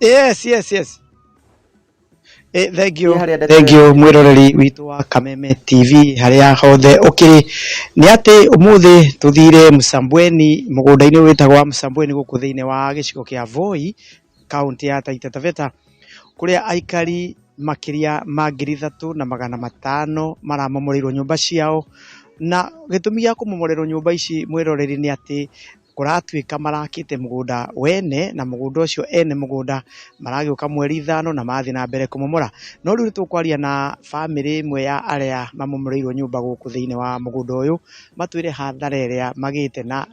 Yes. Thank you. Niĩ harĩa ndeto Thank ĩyo you mwiroreri witũ wa Kameme TV harĩa hothe ũkĩrĩ. Nĩ atĩ ũmũthĩ tũthire Msambweni, mũgũnda-inĩ wĩtagwo wa Msambweni gũkũ thĩinĩ wa gĩcigo kĩa Voi, kaũntĩ ya Taita Taveta, kũrĩa aikari makĩria ma 3,500 maramomoreirwo nyũmba ciao. Na gĩtũmi gĩa kũmomorerwo nyũmba ici, mwĩroreri, nĩ atĩ kũratuĩka marakĩte mũgũnda wene, na mũgũnda ũcio ene mũgũnda maragĩũka mweri 5 na mathiĩ na mbere kũmomora. No rĩu nĩ tũkwaria na bamĩrĩ ĩmwe ya arĩa mamomoreirwo nyũmba gũkũ thĩinĩ wa mũgũnda ũyũ, matwĩre hathara ĩrĩa magĩte, na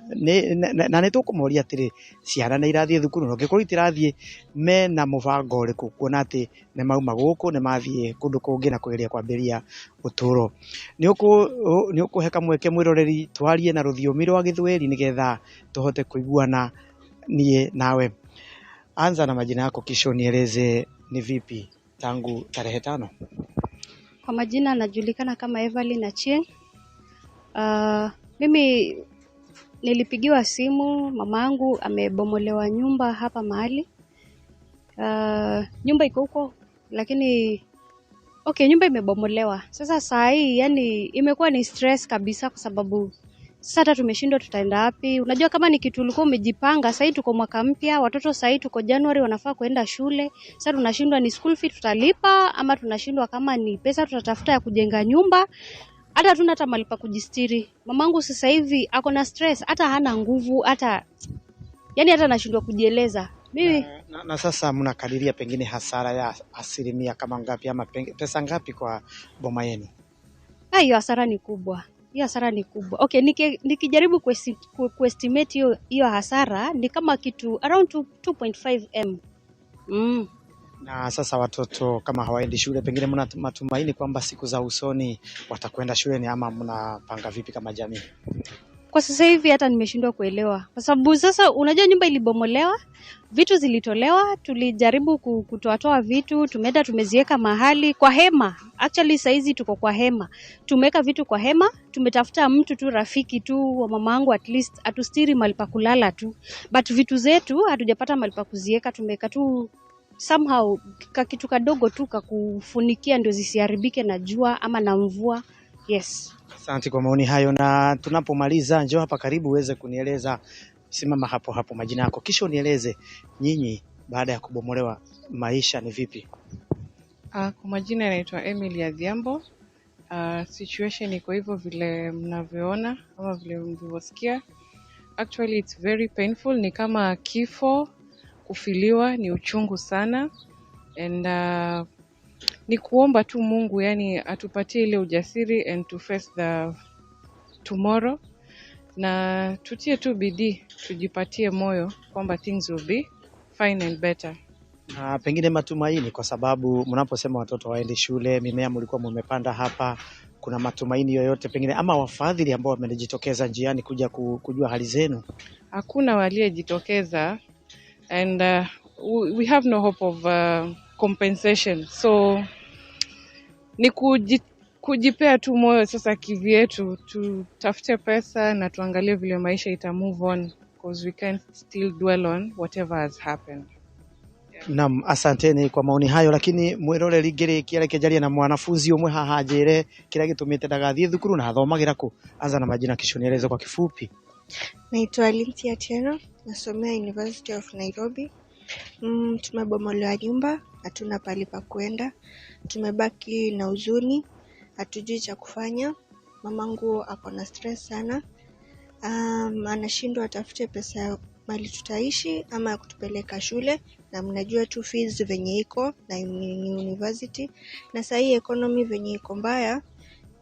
nĩ tũkũmoria atĩrĩ, ciana nĩ irathiĩ thukuru? Na ũngĩkorwo itirathiĩ, mena mũbango ũrĩkũ, kuona atĩ nĩ mauma gũkũ, nĩ mathiĩ kũndũ kũngĩ na kũgeria kwambĩrĩria ũtũũro? Nĩ ũkũhe kamweke, mwĩroreri, twarie na rũthiomi rwa Gĩthweri nĩgetha tũhote kũiguana niĩ nawe. Anza na majina yako kisha unieleze ni vipi tangu tarehe 5. Kwa majina najulikana kama Evelyn Achieng. Mimi nilipigiwa simu mamangu amebomolewa nyumba hapa mahali. Nyumba iko huko, lakini okay, nyumba imebomolewa. Sasa saa hii yani imekuwa ni stress kabisa kwa sababu sasa hata tumeshindwa tutaenda wapi. Unajua kama ni kitu ulikuwa umejipanga, sasa hii tuko mwaka mpya, watoto sasa hii tuko January wanafaa kuenda shule. Sasa tunashindwa ni school fee tutalipa ama tunashindwa kama ni pesa tutatafuta ya kujenga nyumba. Hata hatuna hata mahali pa kujistiri. Mamangu sasa hivi ako na stress, hata hana nguvu, hata yani hata anashindwa kujieleza. Mimi Na sasa mnakadiria pengine hasara ya asilimia kama ngapi ama pesa ngapi kwa boma yenu? Ah, hiyo hasara ni kubwa. Hiyo hasara ni kubwa. Okay, nikijaribu kuestimate hiyo hiyo hasara ni kama kitu around 2 2.5 M. Na sasa watoto kama hawaendi shule, pengine mna matumaini kwamba siku za usoni watakwenda shuleni ama mnapanga vipi kama jamii? Kwa sasa hivi hata nimeshindwa kuelewa, kwa sababu sasa unajua nyumba ilibomolewa, vitu zilitolewa, tulijaribu kutoatoa vitu, tumeenda tumeziweka mahali kwa hema. Actually saizi tuko kwa hema, tumeweka vitu kwa hema, tumetafuta mtu tu, rafiki tu wa mamangu, at least atustiri mahali pa kulala tu, but vitu zetu hatujapata mahali pa kuziweka, tumeweka tu somehow ka kitu kadogo tu kakufunikia ndio zisiharibike na jua ama na mvua. Yes. Asante kwa maoni hayo, na tunapomaliza, njoo hapa karibu uweze kunieleza, simama hapo hapo, majina yako, kisha unieleze nyinyi baada ya kubomolewa maisha ni vipi? Kwa majina naitwa Emily Adhiambo. Situation iko hivyo vile mnavyoona ama vile mlivyosikia. Actually it's very painful, ni kama kifo, kufiliwa ni uchungu sana and ni kuomba tu Mungu yani atupatie ile ujasiri and to face the tomorrow, na tutie tu bidii, tujipatie moyo kwamba things will be fine and better. Na pengine matumaini, kwa sababu mnaposema watoto waende shule, mimea mlikuwa mmepanda hapa, kuna matumaini yoyote pengine ama wafadhili ambao wamejitokeza njiani kuja kujua hali zenu? Hakuna waliyejitokeza and we have no hope of compensation, so ni kujipea tu moyo sasa kivyetu, tutafute pesa na tuangalie vile maisha ita move on because we can't still dwell on whatever has happened. Naam, asanteni kwa maoni hayo, lakini mwiroreri, ngĩrĩkia reke njarie na mwanafunzi ũmwe haha njĩre kĩrĩa gĩtũmĩte ndagathiĩ thukuru na athomagĩra kũ. Anza na majina kisha unieleze kwa kifupi. Naitwa Lindsay Atieno, nasomea University of Nairobi. Tumebomolewa nyumba, hatuna pahali pa kuenda, tumebaki na huzuni, hatujui cha kufanya. Mamangu ako na stress sana. Anashindwa atafute pesa ya mahali tutaishi ama ya kutupeleka shule, na mnajua tu fees venye iko na ni university, na sahii economy venye iko mbaya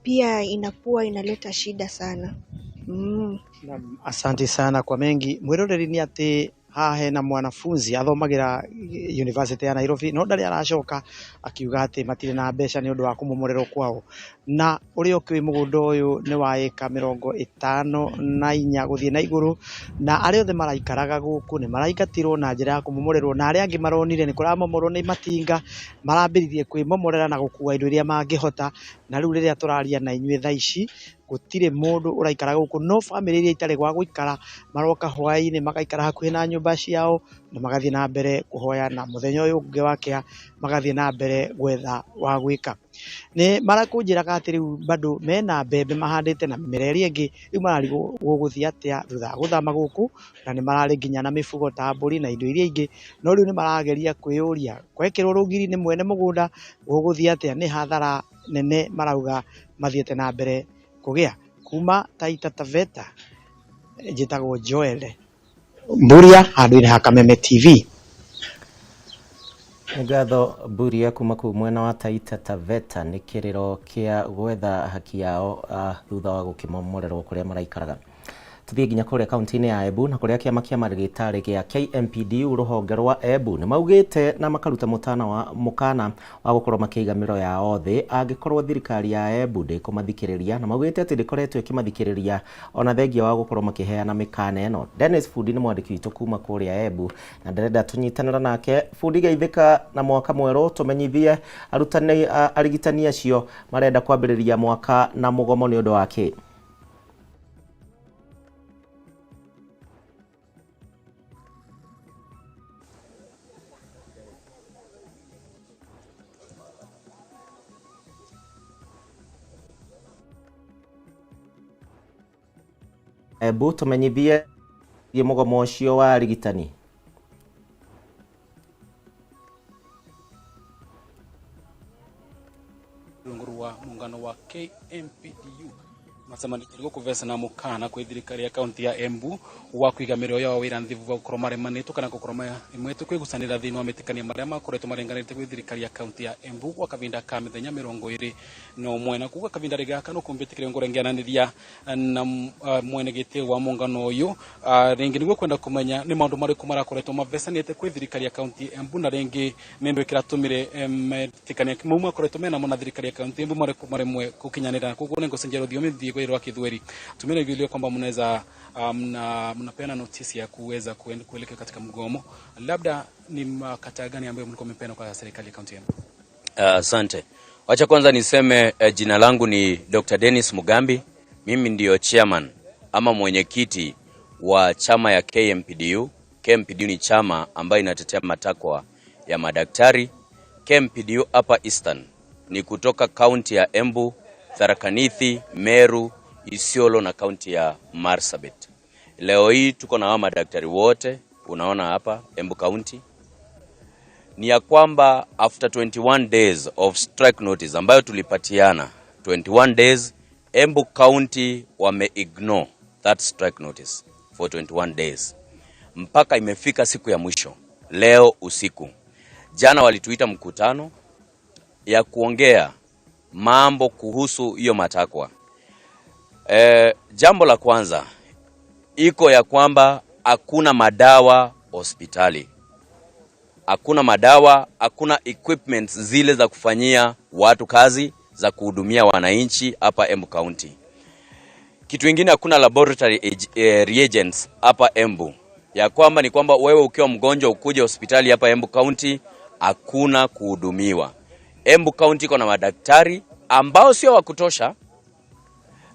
pia inakuwa inaleta shida sana. Naam, asante sana kwa mengi. Mwiroreri, nĩ atĩ haha hena mwanafunzi athomagira University ya Nairobi no ndarĩ aracoka, akiuga atĩ matirĩ na mbeca nĩ ũndũ wa kũmomorerwo kwao. Na ũrĩa ũkĩũĩ, mũgũnda ũyũ nĩ wa ĩka 54 gũthiĩ na igũrũ, na arĩa othe maraikaraga gũkũ nĩ maraingatirwo na njĩra ya kũmomorerwo, na arĩa angĩ maronire nĩ kũramomorwo nĩ matinga marambĩrĩirie kwĩmomorera na gũkua indo iria mangĩhota. Na rĩu rĩrĩa tũraria na inyuĩ thaa ici, Gũtirĩ mũndũ ũraikara gũkũ, no bamĩrĩ iria itarĩ gwa gũikara maroka hwaĩ-inĩ magaikara hakuhĩ na nyũmba ciao na magathiĩ na mbere kũhoya, na mũthenya ũyũ ũngĩ wakĩa magathiĩ na mbere gwetha wa gwĩka. Nĩ marakũnjĩraga atĩ rĩu bado mena mbembe mahandĩte na mĩmera ĩrĩa ĩngĩ, rĩu mararigwo gũgũthiĩ atĩa thutha wa gũthama gũkũ, na nĩ mararĩ nginya na mĩbugo ta mbũri na indo iria ingĩ, no rĩu nĩ marageria kwĩyũria gwekĩrwo rũgiri nĩ mwene mũgũnda gũgũthiĩ atĩa. Nĩ hathara nene marauga mathiĩte na mbere kũgĩa. Kuma Taita Taveta, njĩtagwo Joel Mburia handũ-inĩ ha Kameme TV. Nĩ ngatho Mburia kuma kũu mwena wa Taita Taveta. Nĩ kĩrĩro kĩa gwetha haki yao thutha wa gũkĩmomorerwo kũrĩa maraikaraga. Tuthiĩ nginya kũrĩa kaunti-inĩ ya Embu, na kũrĩa kĩama kĩa marĩgĩtarĩ gĩa KMPDU rũhonge rwa Embu nĩ maugĩte na makaruta mũtana wa mũkana wa gũkorwo makĩiga mĩro yao thĩ angĩkorwo thirikari ya Embu ndĩkũmathikĩrĩria, na maugĩte atĩ ndĩkoretwo ĩkĩmathikĩrĩria ona thengia wa gũkorwo makĩheana mĩkana ĩno. Dennis Fundi nĩ mwandĩki witũ kuma kũrĩa Embu na ndĩrenda tũnyitanĩra nake. Fundi, geithĩka na mwaka mwerũ. Tũmenyithie arutani, arigitani acio marenda kwambĩrĩria mwaka na mũgomo nĩ ũndũ wa kĩ? Embu, tũmenyithie mũgomo ũcio wa arigitani. Rungu rwa muungano wa KMPDU macemanĩtie gũkũvesa na mũkana kwĩ thirikari ya kaunti ya Embu wa kwiga mĩrĩo yao wĩra nthi wa gũkorwo maremanĩtwo kana gũkorwo maremwetwo kwĩgucanĩra thĩinĩ wa mĩtĩkanio marĩa makoretwo marenganĩte gwĩ thirikari ya kaunti ya Embu gwa kavinda ka mĩthenya 21. Na kuga kavinda gaka no kumbĩtĩkĩre ngũrengeananĩria na mwene gĩtĩ wa muungano ũyũ, rĩngĩ nĩguo kwenda kũmenya nĩ maũndũ marĩkũ marakoretwo mavecanĩte kwĩ thirikari ya kaunti ya Embu, na rĩngĩ nĩ ndũ ĩkĩratũmire metĩkania mau makoretwo menamo na thirikari ya kaunti ya Embu maremwe gũkinyanĩra. Koguo nĩ ngũcenjia rũthiomi thiĩ kwĩ rwa Kithweri. Tumeona kwamba mnaweza mnapeana notisi ya kuweza kuelekea katika mgomo. Labda ni makataa gani ambayo mlikuwa mmepeana kwa serikali ya kaunti ya Embu? Asante. Wacha kwanza niseme jina langu ni Dr. Dennis Mugambi. Mimi ndio chairman ama mwenyekiti wa chama ya KMPDU. KMPDU ni chama ambayo inatetea matakwa ya madaktari. KMPDU hapa Eastern ni kutoka kaunti ya Embu, Tharaka Nithi, Meru, Isiolo na kaunti ya Marsabit. Leo hii tuko na hawa madaktari wote unaona hapa Embu County. Ni ya kwamba after 21 days of strike notice ambayo tulipatiana 21 days, Embu County wame ignore that strike notice for 21 days mpaka imefika siku ya mwisho leo usiku. Jana walituita mkutano ya kuongea mambo kuhusu hiyo matakwa. Jambo la kwanza iko ya kwamba hakuna madawa hospitali, hakuna madawa, hakuna equipment zile za kufanyia watu kazi za kuhudumia wananchi hapa Embu County. Kitu ingine, hakuna laboratory reagents hapa Embu, ya kwamba ni kwamba wewe ukiwa mgonjwa ukuje hospitali hapa Embu County hakuna kuhudumiwa. Embu County iko na madaktari ambao sio wa kutosha,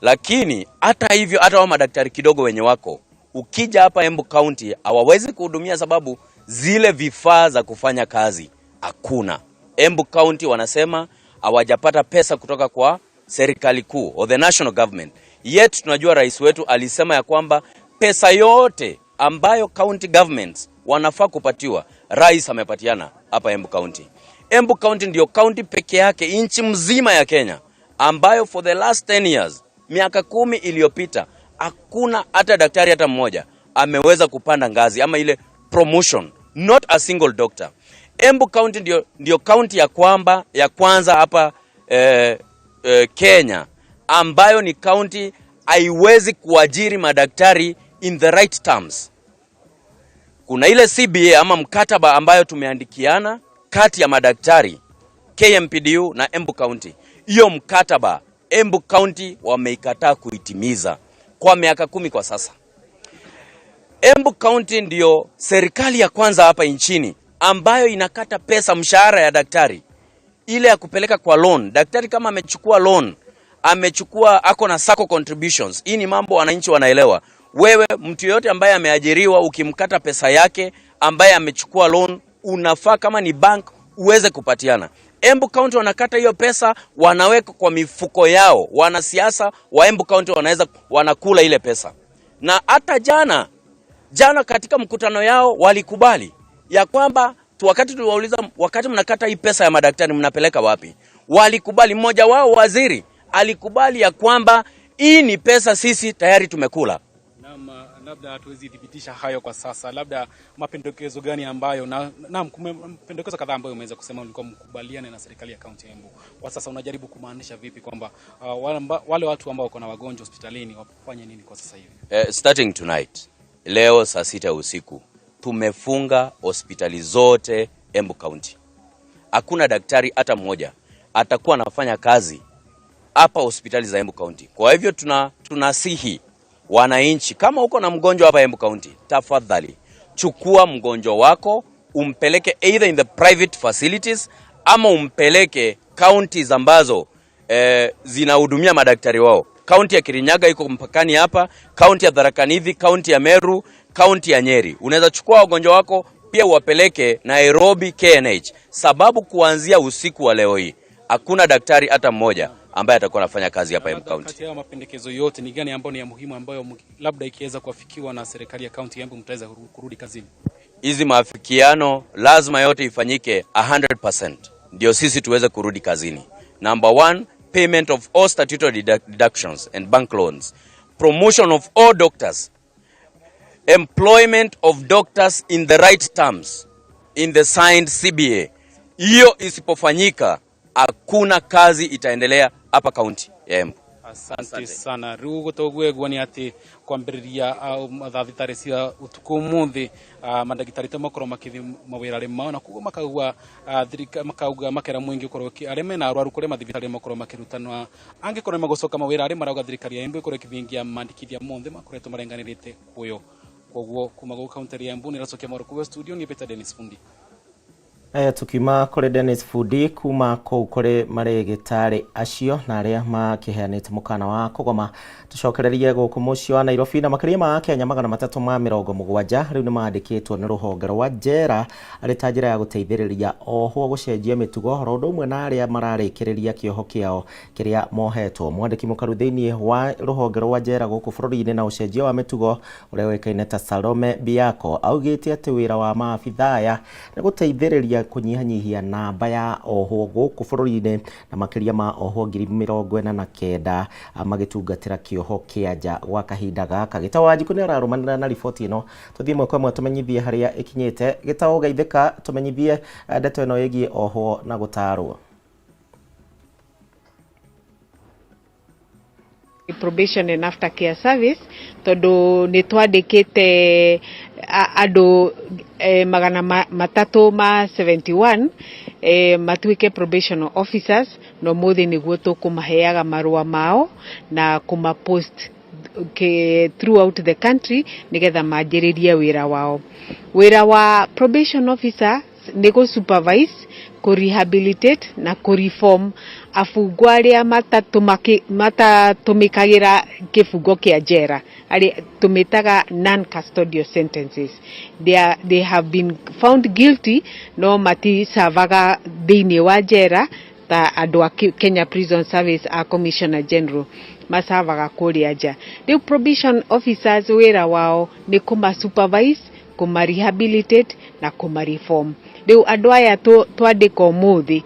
lakini hata hivyo, hata wao madaktari kidogo wenye wako, ukija hapa Embu County hawawezi kuhudumia sababu zile vifaa za kufanya kazi hakuna. Embu County wanasema hawajapata pesa kutoka kwa serikali kuu or the national government. Yet tunajua rais wetu alisema ya kwamba pesa yote ambayo county governments wanafaa kupatiwa, rais amepatiana hapa Embu County. Embu County ndio county peke yake nchi mzima ya Kenya ambayo for the last 10 years, miaka 10 iliyopita, hakuna hata daktari hata mmoja ameweza kupanda ngazi ama ile promotion, not a single doctor. Embu County ndio county ya kwamba ya kwanza hapa Kenya ambayo ni county haiwezi kuajiri madaktari in the right terms. Kuna ile CBA ama mkataba ambayo tumeandikiana kati ya madaktari KMPDU na Embu County. Hiyo mkataba Embu County wameikataa kuitimiza kwa miaka 10 kwa sasa. Embu County ndio serikali ya kwanza hapa nchini ambayo inakata pesa mshahara ya daktari ile ya kupeleka kwa loan. Daktari kama amechukua loan Amechukua, ako na sacco contributions. Hii ni mambo wananchi wanaelewa. Wewe mtu yoyote ambaye ameajiriwa, ukimkata pesa yake, ambaye amechukua loan, unafaa kama ni bank uweze kupatiana. Embu County wanakata hiyo pesa, wanaweka kwa mifuko yao. Wanasiasa wa Embu County wanaweza wanakula ile pesa, na hata jana jana katika mkutano yao walikubali ya kwamba wakati tuliwauliza, wakati mnakata hii pesa ya madaktari mnapeleka wapi? Walikubali, mmoja wao waziri alikubali ya kwamba hii ni pesa sisi tayari tumekula. Naam, labda hatuwezi thibitisha hayo kwa sasa. Labda mapendekezo gani ambayo na naam, mapendekezo kadhaa ambayo umeweza kusema ulikuwa mkubaliane na serikali ya kaunti ya Embu. Kwa sasa unajaribu kumaanisha vipi kwamba wale watu ambao wako na wagonjwa hospitalini wafanye nini kwa sasa hivi? Starting tonight, leo saa 6 usiku tumefunga hospitali zote Embu County. Hakuna daktari hata mmoja atakuwa anafanya kazi hapa hospitali za Embu County. Kwa hivyo tunasihi wananchi, kama uko na mgonjwa hapa Embu County, tafadhali chukua mgonjwa wako umpeleke either in the private facilities ama umpeleke counties ambazo zinahudumia madaktari wao. Kaunti ya Kirinyaga iko mpakani hapa, kaunti ya Tharaka Nithi, kaunti ya Meru, kaunti ya Nyeri. Unaweza chukua wagonjwa wako pia uwapeleke Nairobi KNH, sababu kuanzia usiku wa leo hii hakuna daktari hata mmoja ambaye atakuwa anafanya kazi hapa Embu County. Kati ya mapendekezo yote ni gani ambayo ni ya muhimu ambayo labda ikiweza kuafikiwa na serikali ya kaunti ya Embu mtaweza kurudi kazini? Hizi maafikiano lazima yote ifanyike 100% ndio sisi tuweze kurudi kazini. Number one, payment of all statutory deductions and bank loans, promotion of all doctors, employment of doctors in the right terms in the signed CBA. Hiyo isipofanyika hakuna kazi itaendelea hapa kaunti ya Embu. Asante sana. Riu gutogwegwo ni ati kwambiriria thaa 3 cia utuku umuthi, mandagitari ta makorwo makithi mawira mao na koguo makauga makauga makera mwingi ukorwo aria mena arwaru kuria mathibitari makorwo makirutanwa angikorwo magucoka mawira aria marauga thirikari ya Embu ikorwo ikithingia mandikithia monthe makoretwo marenganirite kuyo. Koguo kuma guku kaunti ya Embu niracokia mwaro kuwa studio ni Peter Dennis Fundi. Tukiuma kũrĩ Dennis Fundi kuma kũu kũrĩ marĩgĩtarĩ acio na arĩa makĩheanĩte mũkana wa kũgoma, tũcokererie gũkũ mũciĩ wa Nairobi. Na makĩria ma Akenya 370 rĩu nĩ mandĩkĩtwo nĩ rũhonge rwa njera arĩ ta njĩra ya gũteithĩrĩria ohwo gũcenjia mĩtugo oro ũndũ ũmwe na arĩa mararĩkĩrĩria kĩoho kĩao kĩrĩa mohetwo. Mwandĩki mũkaru thĩinĩ wa rũhonge rwa njera gũkũ bũrũri-inĩ na ũcenjia wa mĩtugo ũrĩa ũĩkaine ta Salome Biako augĩte atĩ wĩra wa maabithaa aya nĩ gũteithĩrĩria kũnyihanyihia namba ya ohwo gũkũ bũrũri-inĩ, na makĩria ma ohwo 49,000 magĩtungatĩra kĩoho kĩa nja gwa kahinda gaka. Gĩtaũ Wanjikũ nĩ ararũmanĩra na riboti ĩno, tũthiĩ ĩmwe kwa ĩmwe tũmenyithie harĩa ĩkinyĩte. Gĩtaũ, geithĩka, tũmenyithie ndeto ĩno ĩgiĩ ohwo na gũtarwo. Probation and Aftercare Service, tondu nĩ twandĩkĩte andũ 371 matuĩke probation officers, na ũmũthĩ nĩguo tũkũmaheaga marũa mao na kũma post throughout the country nĩgetha manjĩrĩrie wĩra wao. Wĩra wa probation officer nĩ gũ supervise, kũ rehabilitate na kũ reform abungwa arĩa matatũmĩkagĩra kĩbungo kĩa njera, arĩa tũmĩtaga non custodial sentences. They have been found guilty no maticavaga thĩinĩ wa njera ta andũ a Kenya Prison Service a Commissioner General macavaga kũrĩa nja. Rĩu probation officers wĩra wao nĩ kũma supervise, kũma rehabilitate na kũma reform. Rĩu andũ aya twandĩka ũmũthĩ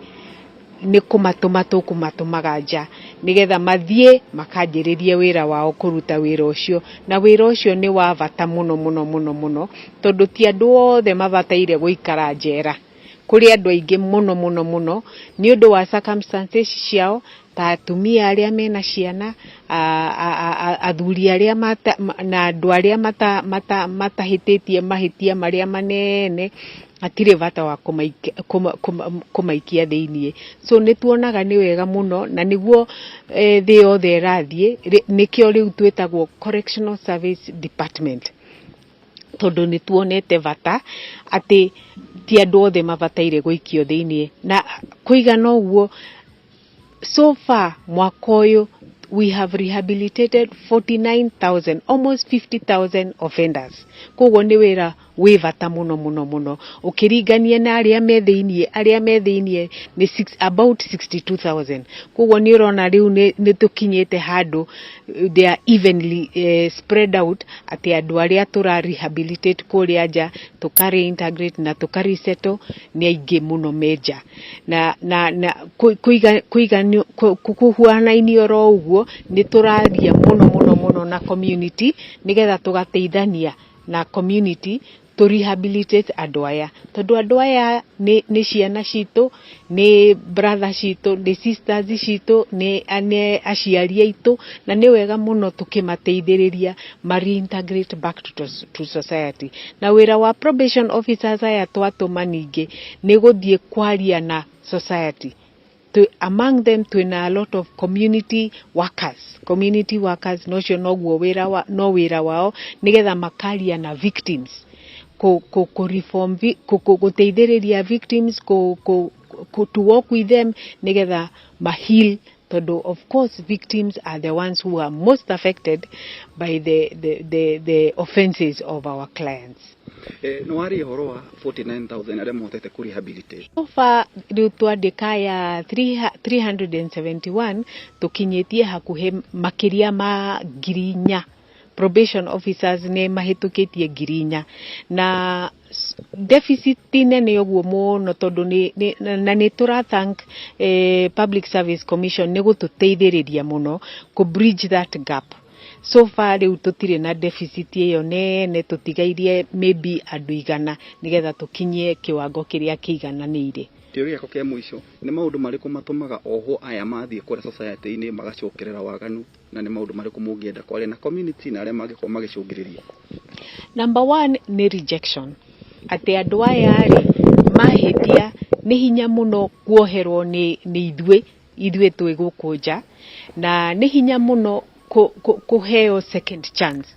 nĩ kũmatũma tũkũmatũmaga nja nĩgetha mathiĩ makanjĩrĩrie wĩra wao, kũruta wĩra ũcio, na wĩra ũcio nĩ wa bata mũno mũno mũno mũno, tondũ ti andũ othe mabataire gũikara njera. Kũrĩ andũ aingĩ mũno mũno mũno nĩ ũndũ wa circumstances ciao, ta atumia arĩa mena ciana, athuri arĩa na andũ arĩa matahĩtĩtie mahĩtia marĩa manene, hatirĩ bata wa kũmaikia thĩiniĩ. So nĩ tuonaga nĩ wega mũno na nĩguo thĩ yothe ĩrathiĩ, nĩkĩo rĩu twĩtagwo Correctional Service Department, tondũ nĩ tuonete bata atĩ ti andũ othe mabataire gũikio thĩiniĩ. Na kũigana ũguo So far mwaka ũyũ we have rehabilitated 49,000, almost 50,000 offenders. Koguo nĩ wĩra wĩ bata mũno mũno mũno ũkĩringania na arĩa me thĩiniĩ. Arĩa me thĩiniĩ nĩ about 62,000. Koguo nĩ ũrona rĩu nĩ tũkinyĩte handũ they are evenly spread out, atĩ andũ arĩa tũra rehabilitate kũrĩa nja, tũka reintegrate na tũka resettle nĩ aingĩ mũno me nja na kũhuanaine oro ũguo. Nĩ tũraria mũno mũno mũno na community nĩgetha tũgateithania na community to rehabilitate andũ aya, tondũ andũ aya nĩ ciana citũ, nĩ brother citũ, nĩ sisters citũ, nĩ aciari aitũ, na nĩ wega mũno tũkĩmateithĩrĩria ma reintegrate back to society. Na wĩra wa probation officers aya twatũma ningĩ nĩ gũthiĩ kwaria na society. Among them twĩna a lot of community workers. Community workers nocio noguo wĩra wa, no wĩra wao nĩgetha makaria na victims, ku reform, gũteithĩrĩria victims, to work with them nĩgetha ma heal, tondũ of course victims are the ones who are most affected by the offenses of our clients. Nĩ waria ũhoro wa 49,000 arĩa mahotete kũ rehabilitate. So far rĩu twandĩka ya 371, tũkinyĩtie hakuhĩ makĩria ma 4,000. Probation officers nĩ mahĩtũkĩtie 4,000 na deficit ti nene ũguo mũno, tondũ na nĩ tũra thank Public Service Commission nĩ gũtũteithĩrĩria mũno kũ bridge that gap. So far rĩu tũtirĩ na deficit ĩyo nene, tũtigairie maybe andũ 100 nĩgetha tũkinyie kĩwango kĩrĩa kĩigananĩire. Kĩũria gĩakwa kĩa mũico, nĩ maũndũ marĩkũ matũmaga ohwo aya mathiĩ kũrĩa society-inĩ magacokerera waganu, na nĩ maũndũ marĩkũ mũngĩenda kwaria na community na arĩa mangĩkorwo magĩcũngĩrĩria? Number one nĩ rejection, atĩ andũ aya rĩ mahĩtia nĩ hinya mũno kuoherwo nĩ ithuĩ twĩ gũkũ nja, na nĩ hinya mũno kũheo second chance.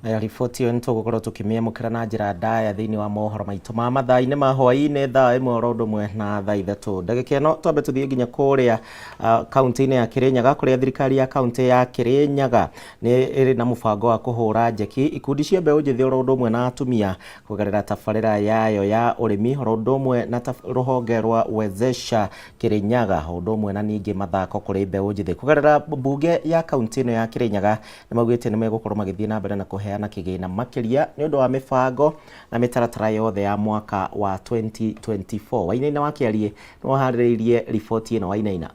Aya, riboti ĩyo nĩ tũgũkorwo tũkĩmĩamũkĩra na njĩra ndaya thĩinĩ wa mohoro maitũ ma mathaa-inĩ ma hwaĩ-inĩ, thaa 1 oro ũndũ ũmwe na thaa 3. Ndagĩka ĩno twambe tũthiĩ nginya kũrĩa kaunti-inĩ ya Kĩrĩnyaga, kũrĩa thirikari ya kaunti ya Kĩrĩnyaga nĩ ĩrĩ na mũbango wa kũhũra njeki ikundi cia mbeũ njĩthĩ oro ũndũ ũmwe na atumia kũgerera tabarĩra yayo ya ũrĩmi, oro ũndũ ũmwe na rũhonge rwa Wezesha Kĩrĩnyaga, o ũndũ ũmwe na ningĩ mathako kũrĩ mbeũ njĩthĩ. Kũgerera mbunge ya kaunti ĩno ya Kĩrĩnyaga, nĩ maugĩte nĩ megũkorwo magĩthiĩ na mbere na kũheana kĩgĩna makĩria nĩ ũndũ wa mĩbango na mĩtaratara yothe ya mwaka wa 2024. Wainaina wa Kĩariĩ nĩ waharĩrĩirie riboti ĩno. Wainaina.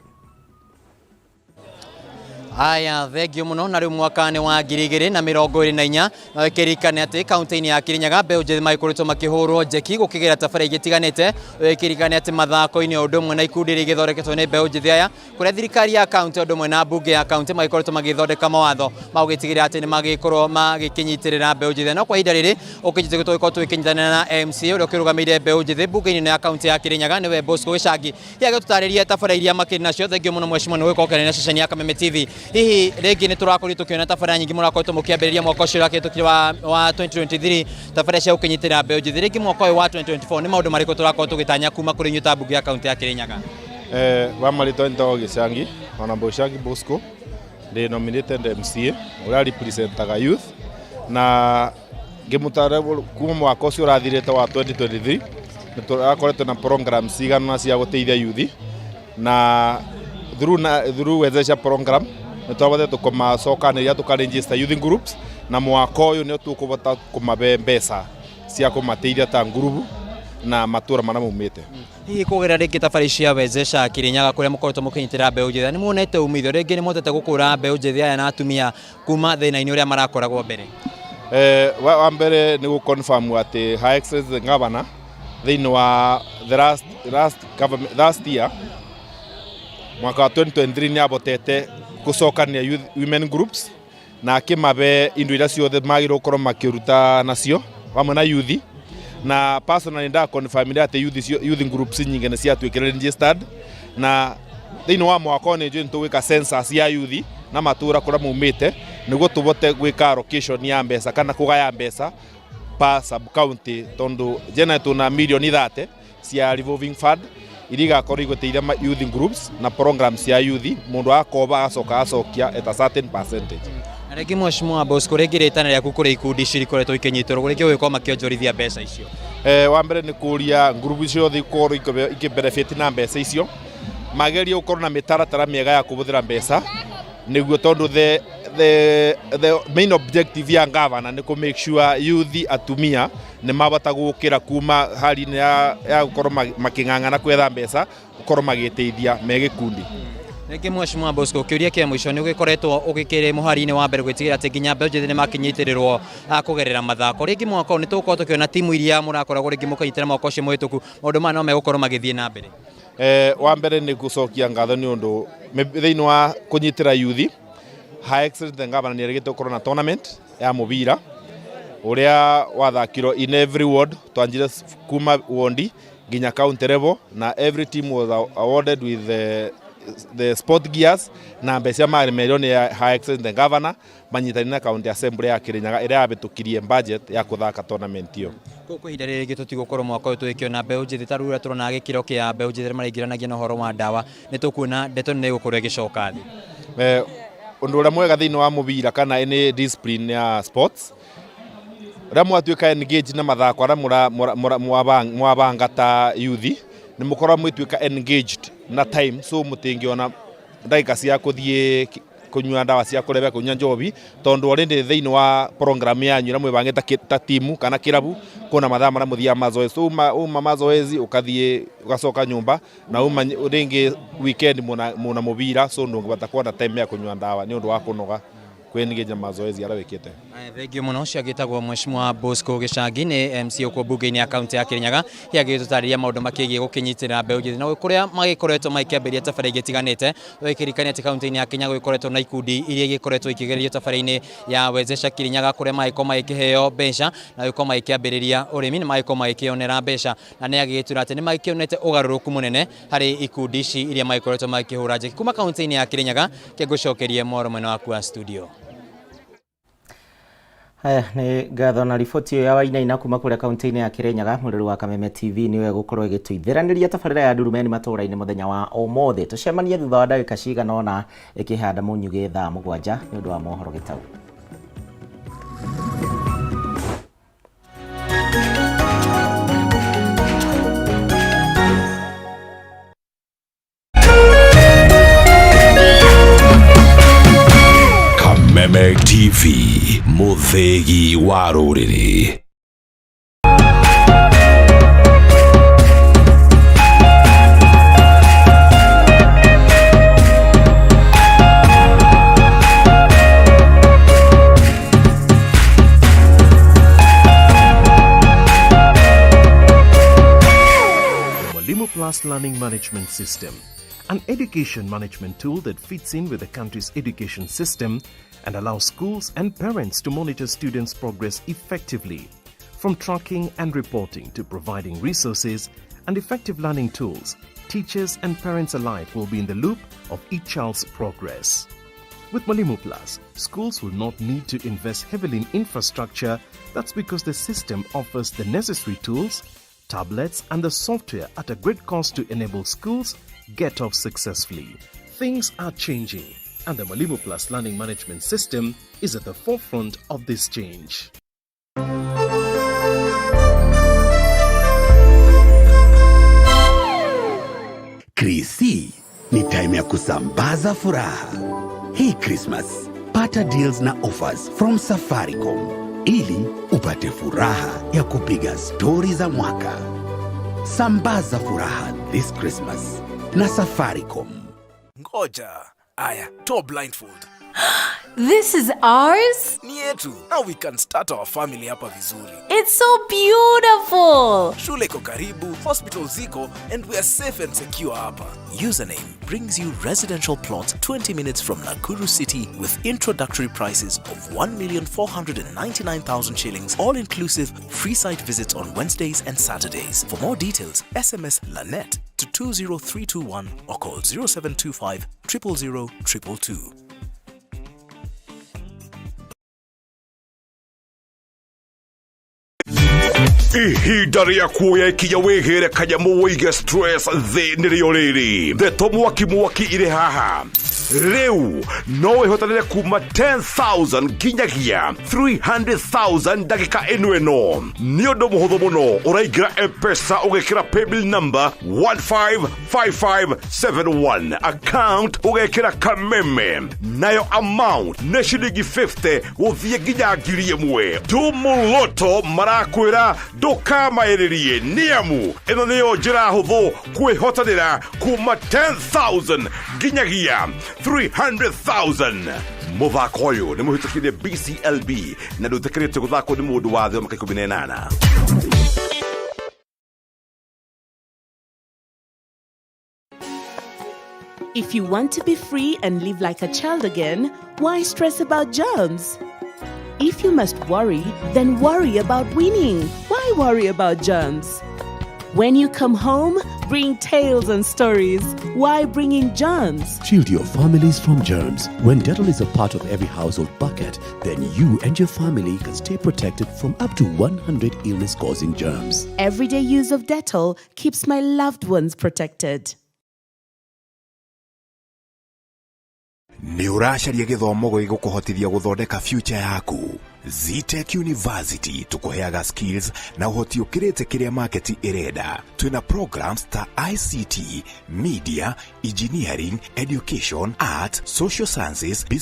Aya, thengio mũno. Na rĩu mwaka nĩ wa 2024, na ĩkĩririkane atĩ kaunti-inĩ ya Kirinyaga mbeũ njĩthĩ magĩkoretwo makĩhũrwo njeki gũkĩgera tabarĩra ingĩ itiganĩte. Ĩkĩririkane atĩ mathako-inĩ o ũndũ ũmwe na ikundi iria igĩthondeketwo nĩ mbeũ njĩthĩ aya, kũrĩa thirikari ya kaunti o ũndũ ũmwe na mbunge ya kaunti magĩkoretwo magĩthondeka mawatho ma gũgĩtigĩrĩra atĩ nĩ magĩkorwo magĩkĩnyitĩrĩra mbeũ njĩthĩ. No kwa ihinda rĩrĩ ũkĩnyitĩte tũgĩkorwo tũgĩkĩnyitanĩra na MCA ũrĩa ũkĩrũgamĩrĩire mbeũ njĩthĩ mbunge-inĩ ya kaunti ya Kirinyaga, nĩwe Bosco Gĩcangi, hihi agĩtũtarĩria tabarĩra iria makĩrĩ nacio. Thengio mũno mheshimiwa nĩ gũgĩkorwo ũkĩaria na ceceni ya Kameme TV. Hihi rĩngĩ nĩ tũrakorirwo tũkĩona tabarĩra nyingĩ mũrakoretwo mũkĩambĩrĩria mwaka ũcio ũrakĩhĩtũkire wa 2023, tabarĩra cia gũkĩnyitĩrĩra mbeũ njĩthĩ. Rĩngĩ mwaka ũyũ wa 2024 nĩ maũndũ marĩkũ tũrakorwo tũgĩtanya kuma kũrĩ inyuĩ ta mbunge ya kaunti ya Kirinyaga? Wa marĩtwa njĩtagwo Gĩcangi, Honorable Gĩcangi Bosco, ndĩ nominated MCA ũrĩa representaga youth, na ngĩmũtara kuma mwaka ũcio ũrathirĩte wa 2023 nĩ tũrakoretwo na program cigana cia gũteithia youth, na through Wezesha program nĩ twahotete kũmacokanĩria tũka register youth groups, na mwaka ũyũ nĩ tũkũhota kũmabe mbeca cia kũmateithia ta ngurubu na matũra marĩa maumĩte. Hihi kũgerera rĩngĩ tabarĩra cia Wezesha Kirinyaga, kũrĩa mũkoretwo mũkĩnyitĩrĩra mbeũ njĩthĩ, nĩ muonete umithio? Rĩngĩ nĩ mũhotete gũkũra mbeũ njĩthĩ aya na atumia kuma thĩna-inĩ ũrĩa marakoragwo mbere? Wa mbere nĩ gũ confirm atĩ Her Excellency the Governor thĩinĩ wa the last government, last year, mwaka wa 2023, nĩ abotete gũcokania youth women groups na akĩmabe indo iria ciothe magĩrĩirwo gũkorwo makĩruta nacio hamwe na youth. Na personally nda confirm atĩ youth groups nyingĩ nĩ ciatuĩkire registered, na thĩinĩ wa mwaka ũyũ nĩ njũĩ nĩ tũgwĩka census ya youth na matũra kũrĩa maumĩte nĩguo tũbote gwĩka allocation ya mbeca kana kũgaya mbeca per sub county, tondũ jena tuna milioni 30 cia revolving fund. Iria igakorwo igũteithia youth groups na programs cia youth, mũndũ akoba agacoka agacokia at a certain percentage. Na rĩngĩ Mheshimiwa Bosco, rĩngĩ rĩtana rĩaku kũrĩ ikundi ici ikoretwo ikĩnyitĩrwo rĩngĩ gũgĩkorwo makĩonjorithia mbeca icio? Wa mbere nĩ kũria ngurubu ciothe ikorwo ikĩ na mbeca icio, magerie gũkorwo na mĩtaratara mĩega ya kũhũthĩra mbeca, nĩguo tondũ the main objective ya gavana nĩ kũ make sure youth, atumia nĩ mabata gũkĩra kuma hali-inĩ ya gũkorwo makĩng'ang'ana kwetha mbeca, gũkorwo magĩteithia me gĩkundi. Rĩngĩ Mheshimiwa Bosco, kĩũria kĩa mũico, nĩ ũgĩkoretwo ũgĩkĩrĩ mũhari-inĩ wa mbere gwĩtigĩra atĩ nginya mbeũ njĩthĩ nĩ makĩnyitĩrĩrwo kũgerera mathako. Rĩngĩ mwaka ũyũ nĩ tũgũkorwo tũkĩona timu iria mũrakoragwo rĩngĩ mũkĩnyitĩra mwaka ũcio mũhĩtũku, maũndũ maya no megũkorwo magĩthiĩ na mbere? Wa mbere nĩ gũcokia ngatho nĩ ũndũ thĩinĩ wa kũnyitĩra youth, High Excellency Governor nĩ erĩgĩte gũkorwo na tournament ya mũbira ũrĩa wathakirwo in every ward. Twanjire kuma wondi nginya county level, na every team was awarded with the sport gears na mbeca maremerio nĩ High Excellency Governor manyitanĩire na county assembly ya Kirinyaga ĩrĩa yahĩtũkirie budget ya kũthaka tournament ĩyo. Kwa ihinda rĩrĩ rĩngĩ tũtigũkorwo mwaka ũyũ tũgĩkĩona mbeũ njĩthĩ ta rĩu ũrĩa tũrona gĩkĩro kĩa mbeũ njĩthĩ maraingĩranagia na ũhoro wa ndawa, nĩ tũkuona ndeto nĩ ĩgũkorwo ĩgĩcoka thĩ? Ũndũ ũrĩa mwega thĩinĩ wa mũbira kana any discipline ya sports, rĩrĩa mwatuĩka engage na mathako arĩa mwabanga ta youth, nĩ mũkoragwo mwĩtuĩka engaged na time, so mũtingĩona ndagĩka cia kũthiĩ kũnyua ndawa cia kũrebia, kũnyua njobi, tondũ already thĩinĩ wa program yanyu ĩrĩa mwĩbangĩte ta timu kana kĩrabu, kuna mathaa marĩa mũthiaga mazoezi. So uma mazoezi, ũkathiĩ ũgacoka nyũmba, na uma rĩngĩ weekend muna mũbira, so ndũngĩbata kuona time ya kũnyua ndawa nĩ ũndũ wa kũnoga kwĩ na mazoezi arĩa wĩkĩte. Thengiũ mũno. Ũcio agĩtagwo Mheshimiwa Bosco Gĩcangi, nĩ MC okuo mbunge-inĩ ya kaunti ya Kirinyaga, hihi agĩtũtarĩria maũndũ makĩgiĩ gũkĩnyitĩrĩra mbeũ njĩthĩ na kũrĩa magĩkoretwo magĩkĩambĩrĩria tabarĩra ingĩ itiganĩte. Ũgĩkĩririkania atĩ kaunti-inĩ ya Kirinyaga gũgĩkoretwo na ikundi iria igĩkoretwo ikĩgerio tabarĩra-inĩ ya Wezesha Kirinyaga, kũrĩa magĩkorwo magĩkĩheo mbeca na gũkorwo magĩkĩambĩrĩria ũrĩmi na magĩkorwo magĩkĩonera mbeca, na nĩ agĩgĩtwĩra atĩ nĩ magĩkĩonete ũgarũrũku mũnene harĩ ikundi ici iria magĩkoretwo magĩkĩhũra njeki. Kuma kaunti-inĩ ya Kirinyaga, kĩngũcokerie mwaro mwena waku wa studio. Haya, nĩ ngatho na riboti ĩyo ya Wainaina kuma kũrĩa kaunti-inĩ ya Kirinyaga. Mũrĩri wa Kameme TV nĩwe gũkorwo ĩgĩtũithĩranĩria tabarĩra ya Ndurumeni matũũra-inĩ mũthenya wa ũmũthĩ. Tũcemanie thutha wa ndagĩka cigana ũna ĩkĩhanda mũnyugĩ thaa 7 nĩ ũndũ wa mohoro gĩtau. Kameme TV, mũthĩgi wa rũrĩrĩ. Mwalimu Plus Learning Management System, an education management tool that fits in with the country's education system and allows schools and parents to monitor students' progress effectively. From tracking and reporting to providing resources and effective learning tools, teachers and parents alike will be in the loop of each child's progress. With Mwalimu Plus, schools will not need to invest heavily in infrastructure. That's because the system offers the necessary tools, tablets, and the software at a great cost to enable schools get off successfully. Things are changing, and the Mwalimu Plus Learning Management System is at the forefront of this change. Krisi ni time ya kusambaza furaha. Hii Christmas, pata deals na offers from Safaricom ili upate furaha ya kupiga stori za mwaka. Sambaza furaha this Christmas na Safaricom. Ngoja. Aya, toa blindfold. This is ours? Ni yetu. Now we can start our family hapa vizuri. It's so beautiful. Shule iko karibu, hospital ziko, and we are safe and secure hapa. Username brings you residential plot 20 minutes from Nakuru City with introductory prices of 1,499,000 shillings, all inclusive, free site visits on Wednesdays and Saturdays. For more details, SMS LANET to 20321 or call 0725 000 222. Ihinda rĩa kuoya ikinya wĩgĩre kanyamũ wĩige stress thĩ nĩrĩo rĩrĩ. Ndeto mwaki mwaki irĩ haha. Rĩu no wĩhotanĩre kuma 10,000 nginyagia 300,000 ndagĩka ĩno ĩno. Nĩ ũndũ mũhũthũ mũno, ũraingĩra M-Pesa ũgekĩra paybill number 155571, account ũgekĩra Kameme, nayo amount nĩ ciringi 50 gũthiĩ nginya 1,000. Tumũloto marakwĩra ndũkamaĩrĩrie, nĩamu ĩno nĩyo njĩra hũthũ kwĩhotanĩra kuma 10,000 nginyagia 300,000. Mũthako ũyũ nĩ mũhĩtũkire BCLB na ndũtĩkĩrĩtio gũthakwo nĩ mũndũ wa thĩ wa mĩaka 18. If you want to be free and live like a child again, why stress about germs? If you must worry, then worry about winning. Why worry about germs? When you come home, bring tales and stories. Why bringing germs? Shield your families from germs. When Dettol is a part of every household bucket, then you and your family can stay protected from up to 100 illness causing germs. Everyday use of Dettol keeps my loved ones protected. Nĩ ũracaria gĩthomo gĩgũkũhotithia gũthondeka future yaku? Zetech University tũkũheaga skills na ũhoti ũkĩrĩte kĩrĩa market ĩrenda. Twĩna programs ta ICT, media, engineering, education, art, social sciences, business.